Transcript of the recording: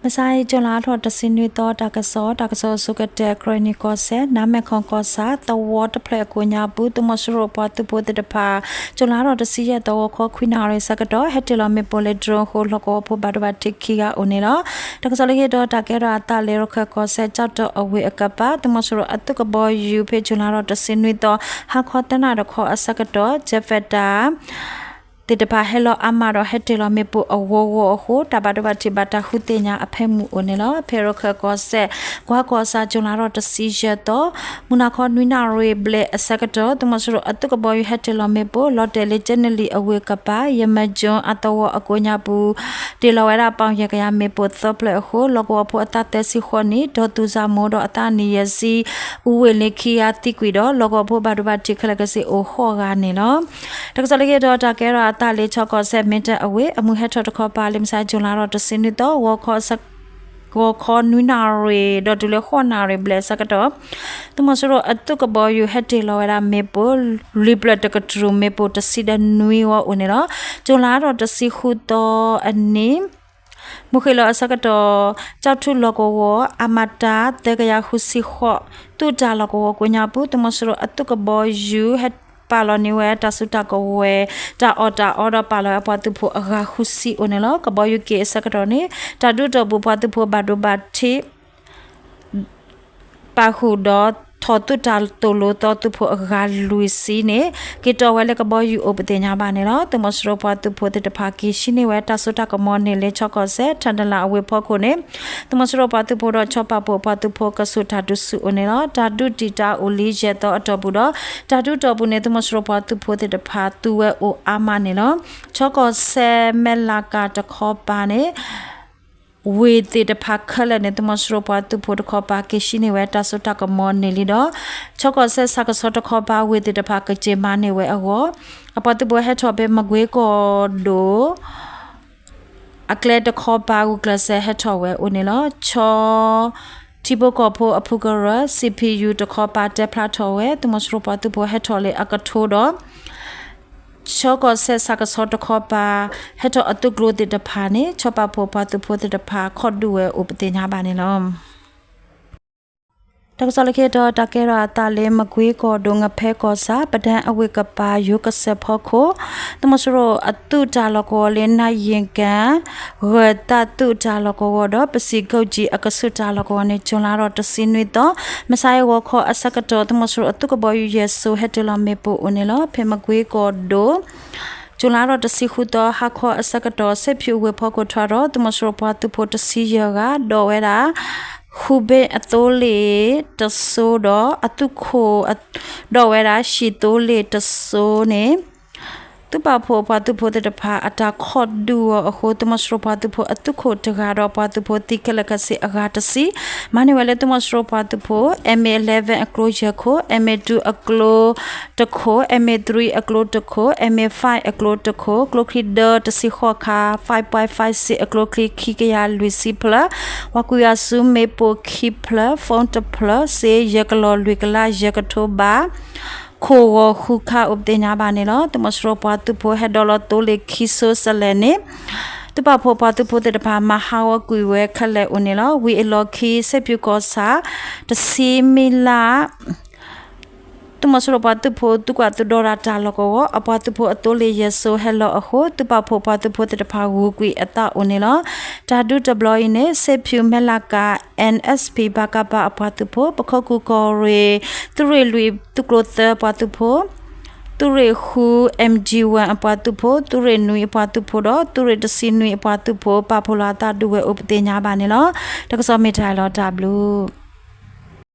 မုၢ်ဆါအံၤ ကၠူၤလါထီၣ်တဆံနွံသီ တၢ်ကစီၣ်, တၢ်ကစီၣ်အဆိကတၢၢ် ကရ့ၣ်နံၣ်ကီၢ်စဲၣ် နါမဲာ်ခီကီၢ်ဆၣ် သဝီတဖျၢၣ်အကိးညါပူၤ သုးမီၤစိရိၤပှၤသုးဖိသ့ၣ်တဖၣ် ကၠူၤလါထီၣ်တဆံယဲၢ်သီ ဂီၤခီခွံနၣ်ရံၣ်အဆၢကတီၢ် ဟဲတ့ၢ်လီၤမ့ၣ်ပိၢ်လၢ drone အဃိ လီၢ်ကဝီၤဖိဘၣ်ဒိဘၣ်ထံးခံဂၤအိၣ်န့ၣ်လီၤ. တၢ်ကစီၣ်လၢခံတီၤ တၢ်ကဲထီၣ်အသးလၢ ရခၢၣ်ကီၢ်စဲၣ် ကၠီၣ်တီၣ်အဝ့ၢ်အကပၤ သုးမီၤစိရိၤအသုးကဘီယူၤ ဖဲကၠူၤလါထီၣ်တဆံနွံသီ ဟါခီသၢနၣ်ရံၣ်တခီအဆၢကတီၢ် jet fighter သ့ၣ်တဖၣ်ဟဲလီၤအါမးဒီး ဟဲတ့ၢ်လီၤမ့ၣ်ပိၢ်အဂီၤဂီၤအဃိ တၢ်ဘၣ်ဒိဘၣ်ထံးဘၣ်တၢ်ဃုသ့ၣ်ညါအဖၢမုၢ်အိၣ်န့ၣ်လီၤ. ဖဲရခၢၣ်ကီၢ်စဲၣ် ကွၢ်ကီၢ်ဆၣ် ကၠူၤလါထီၣ်တဆံယဲၢ်သီ မုၢ်နၤခီနွံနၣ်ရံၣ်ဘျဲၣ်အဆၢကတီၢ် သုးမီၤစိရိၤအသုးကဘီယူၤဟဲတ့ၢ်လီၤမ့ၣ်ပိၢ် လီၤတဲာ်လၢကၠဲနလံၣ်အဝ့ၢ်ကပၤ ယမၢၣ်ကၠိအသဝီအကိးညါပူၤ တ့ၢ်လီၤဝဲဒၣ်ပီၣ်ယဲၢ်ကယၤမ့ၣ်ပိၢ်သၢဖျၢၣ်အဃိ လီၢ်ကဝီၤဖိအသးသၢဆံဃိးနံၣ် ဒီးသူၣ်စၢ်မိၢ်ဒီးအသးနံၣ်ယဲၢ်ဆံ အူဝ့ၢ်လ့ခံဂၤသံကွံာ်ဒီး လီၢ်ကဝီၤဖိဘၣ်ဒိဘၣ်ထံးခဲလၢာ်ခဲဆ့အိၣ်ဃိးဂၤန့ၣ်လီၤ. တၢ်ကစီၣ်လၢခံတီၤ တၢ်ကဲထီၣ်အသးလၢ ခၠီကီၢ်စဲၣ် မ့ၢ်တၢ်အဝ့ၢ် အမုၢ်ဟဲထီၣ်တခီပၤ လၢမုၢ်ဆါ ကၠူၤလါထီၣ်တဆံနွံသီ ဂီၤခီ ဂီၤခီနွံနၣ်ရံၣ် ဒီးတုၤလၢဃိးနၣ်ရံၣ်ဘျဲၣ်အဆၢကတီၢ် သုးမီၤစိရိၤအသုးကဘီယူၤဟဲတ့ၢ်လီၤဝဲဒၣ်မ့ၣ်ပိၢ် လွံၢ်ဖျၢၣ်တကတြူၢ် မ့ၣ်ပိၢ်တဆံဒီးနွံဝီအိၣ်န့ၣ်လီၤ. ကၠူၤလါထီၣ်တဆံဃုသီအနံၤ မုၢ်ဃ့ၢ်လီၤအဆၢကတီၢ် ကၠီၣ်ထူလီၢ်ကဝီၤ အမတ သၢကယၤဃုဆံဃိး သုးတၢ်လီၢ်ကဝီၤကိးညါပူၤ သုးမီၤစိရိၤအသုးကဘီယူၤ ဟဲပာ်လီၤန့ၢ်ဝဲတၢ်စုတၢ်ကဝဲၤ တၢ်အီၣ်တၢ်အီဒီးပာ်လီၤဝဲအပှၤသုးဖိအဂၤဃုဆံအိၣ်န့ၣ်လီၤ. ကဘီယူၤက့ၤအဆၢကတီၢ်န့ၣ် တၢ်ဒုးတီၢ်ပူၤပှၤသုးဖိဘၣ်ဒိဘၣ်ထံး ပာ်ဃုာ်ဒီး ထီၣ်သုးတၢ်သိၣ်လိသီသုးဖိအဂၤလွံၢ်ဆံန့ၣ် က့ၤတီၢ်ဝဲလၢကဘီယူၤအိၣ်ပသ့ၣ်ညါဘၣ်န့ၣ်လီၤ. သုးမီၤစိရိၤပှၤသုးဖိသ့ၣ်တဖၣ် က့ၤဆှံန့ၢ်ဝဲတၢ်စိတၢ်ကမီၤန့ၣ်လၢ ခၠီကီၢ်စဲၣ် ထၣ်ဒလၣ်အဝ့ၢ်ဖီခိၣ်န့ၣ် သုးမီၤစိရိၤပှၤသုးဖိဒီး ခၠီပာ်ဖှိၣ်ပှၤသုးဖိကဆူးတၢ်ဒုးဆူၣ်အိၣ်န့ၣ်လီၤ. တၢ်ဒုးတံာ်တာ်အိၣ်လံယဲၢ်သီအတီၢ်ပူၤဒီး တၢ်ဒုးတီၢ်ပူၤန့ၣ် သုးမီၤစိရိၤပှၤသုးဖိသ့ၣ်တဖၣ် သူဝဲအိၣ်အါမးန့ၣ်လီၤ. ခၠီကီၢ်စဲၣ် မဲၢ်လးကၤတခီပၤန့ၣ် ဝ့ၢ်သ့ၣ်တဖၣ်ခဲလၢာ်န့ၣ် သုးမီၤစိရိၤပှၤသုးဖိတခီပၤ က့ၤဆှံန့ၢ်ဝဲတၢ်စိတၢ်ကမီၤန့ၣ်လံဒီး ခၠီကီၢ်စဲၣ်ဆၣ်ကဆီတခီပၤ ဝ့ၢ်သ့ၣ်တဖၣ်ကက့ၤမၤန့ၢ်ဝဲအဂီၢ် အပှၤသုးဖိဟဲထီၣ်ဖဲမကွ့ကီၢ်ဒိၣ် အကျဲတခီပၤ ဂုာ်ကျဲးစၢးဟဲထီၣ်ဝဲအိၣ်န့ၣ်လီၤ. ခၠီ ထံဖိကီၢ်ဖိအဖုကရၢ စံးဖံးယူၤ တခီပၤ တဲဖျါထီၣ်ဝဲ သုးမီၤစိရိၤပှၤသုးဖိဟဲထီၣ်လၢအကထိဒီး ခၠီကီၢ်စဲၣ်ဆၣ်ကဆီတခီပၤ ဟဲထီၣ်အသုးကျိၤသ့ၣ်တဖၣ်န့ၣ် ခၠီပာ်ဖှိၣ်ပှၤသုးဖိသ့ၣ်တဖၣ် ခီၣ်ဒုးဝဲအိၣ်ပသ့ၣ်ညါဘၣ်န့ၣ်လီၤ. တၢ်ကစီၣ်လၢခံတီၤ တၢ်ကဲထီၣ်အသးလၢ မကွ့ကီၢ်ဒိၣ် ငဖဲကီၢ်ဆၣ် ပဒၢၣ်အဝ့ၢ်ကပၤ ယိၤကစၢၢ်ဖီခိၣ် သုးမီၤစိရိၤအသုးတၢ်လီၢ်ကဝီၤလၢ နၢ်ယ့ၣ်ကၣ် ဂၢၢ်သးသုးတၢ်လီၢ်ကဝီၤဒီး ပစံးကီၣ်ကၠံအကဆူးတၢ်လီၢ်ကဝီၤန့ၣ် ကၠူၤလါထီၣ်တဆံနွံသီ မုၢ်ဆါအံၤဂီၤခီအဆၢကတီၢ် သုးမီၤစိရိၤအသုးကဘီယူၤယဲၢ်စိၤ ဟဲတ့ၢ်လီၤမ့ၣ်ပိၢ်အိၣ်န့ၣ်လီၤ. ဖဲမကွ့ကီၢ်ဒိၣ် ကၠူၤလါထီၣ်တဆံဃုသီ ဟါခီအဆၢကတီၢ် စဲးဖၠူၣ်ဝ့ၢ်ဖီခိၣ်ထွဲဒီး သုးမီၤစိရိၤပှၤသုးဖိတဆံယဲၢ်ဂၤ ဒိးဝဲဒၣ် ဃုဘ့ၣ်အသိလ့ၣ်တစိၤဒီး အသုးခိၣ် ဒိးဝဲဒၣ် ဟံၣ်သိလ့ၣ်တစိၤန့ၣ် သုးပာ်ဖှိၣ်ပှၤသုးဖိသ့ၣ်တဖၣ်အတၢ်ခီၣ်ဒုးအီၤအဃိ သုးမီၤစိရိၤပှၤသုးဖိအသုးခိၣ်တဂၤဒီးပှၤသုးဖိသံခဲလၢာ်ခဲဆ့အဂၤတဆံ မၤန့ၢ်ဝဲလၢသုးမီၤစိရိၤပှၤသုးဖိ M A eleven အကျိယဲၢ်ခိၣ် M A two အကျိတခိၣ် M A three အကျိတခိၣ် M A five အကျိတခိၣ် ကျိချံဒၢတဆံဃိးခါ five point five six အကျိချံခံကယၤလွံၢ်ဆံဖျၢၣ် ပှၤကွံာ်အစုမ့ၣ်ပိၢ်ခံဖျၢၣ် phone တဖျၢၣ် စ့ယဲၢ်ကလီၢ်လွံၢ်ကလးယဲၢ်ကထိဘး ခိၣ်ဂီၤဃုခါအိၣ်ပသ့ၣ်ညါဘၣ်န့ၣ်လီၤ. သုးမီၤစိရိၤပှၤသုးဖိဟဲဒီးလီၤသိလ့ၣ်ခံစိစလဲၣ်န့ၣ် သုးပာ်ဖှိၣ်ပှၤသုးဖိသ့ၣ်တဖၣ် မၤဟးဂီၤကွံာ်ဝဲခဲလၢာ်အိၣ်န့ၣ်လီၤ. ဝံၤအလီၢ်ခံ စဲးဖၠူၣ်ကီၢ်ဆၣ် တဆံမံလၢ် သုးမီၤစိရိၤပှၤသုးဖိ သုးကွၢ်သုးဒီတၢ်လီၢ်ကဝီၤ အပှၤသုးဖိအသိလ့ၣ်ယဲၢ်စိၤဟဲလီၤအဃိ သုးပာ်ဖှိၣ်ပှၤသုးဖိသ့ၣ်တဖၣ်ဂုၤကွံာ်အသးအိၣ်န့ၣ်လီၤ. တၢ်ဒုးတဘျီအံၤန့ၣ် စဲးဖၠူၣ် မဲၢ်လးကၤ N S P ပကဖ အပှၤသုးဖိ ပခိၣ်ကူၢ်ကီၢ်ရ့ၣ် သုးရ့ၣ်လွံၢ် သုးကျိၤသၢပှၤသုးဖိ သုးရ့ၣ်ဃု M G one အပှၤသုးဖိ သုးရ့ၣ်နွံအပှၤသုးဖိဒီး သုးရ့ၣ်တဆံနွံအပှၤသုးဖိ ပာ်ဖှိၣ်လီၤအသးဒုးဝဲအိၣ်ပသ့ၣ်ညါဘၣ်န့ၣ်လီၤ. တၢ်ကစီၣ်မ့ၢ်တၢ်လီၤတၢ်ဘျုး